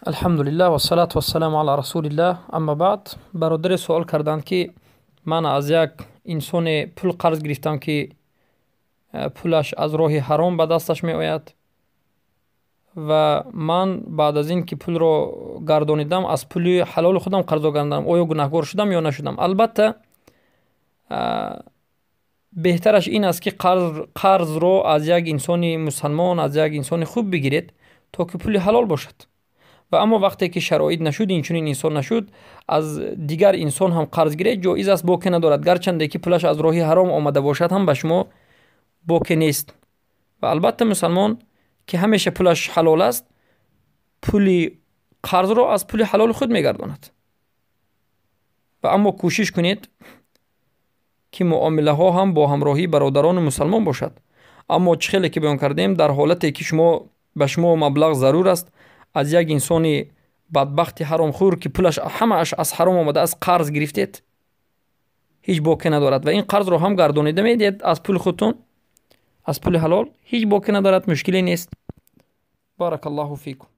Алҳамдулиллаҳ вассалату вассаламу ала расулиллаҳ, аммо баъд. Бародаре суол карданд, ки ман аз як инсоне пул қарз гирифтам, ки пулаш аз роҳи ҳаром ба дасташ меояд, ва ман баъд аз ин ки пулро гардонидам, аз пули ҳалоли худам қарзо гардонидам, оё гунаҳгор шудам ё нашудам? Албатта, беҳтараш ин аст, ки қарзро аз як инсони мусалмон, аз як инсони хуб бигиред, то ки пули ҳалол бошад. Ва аммо вақте ки шароит нашуд, инчунин инсон нашуд, аз дигар инсон ҳам қарз гиред, ҷоиз аст, боке надорад. Гарчанде ки пулаш аз роҳи ҳаром омада бошад ҳам, ба шумо боке нест. Ва албатта, мусалмон ки ҳамеша пулаш ҳалол аст, пули қарзро аз пули ҳалоли худ мегардонад. Ва аммо кӯшиш кунед, ки муомилаҳо ҳам бо ҳамроҳии бародарони мусалмон бошад. Аммо чӣ хеле ки баён кардем, дар ҳолате ки шумо ба шумо маблағ зарур аст, аз як инсони бадбахти ҳаромхӯр, ки пулаш ҳамааш аз ҳаром омадааст, қарз гирифтед, ҳеҷ боке надорад ва ин қарзро ҳам гардонида медиҳед аз пули худтон, аз пули ҳалол, ҳеҷ боке надорад, мушкиле нест. Баракаллоҳу фикум.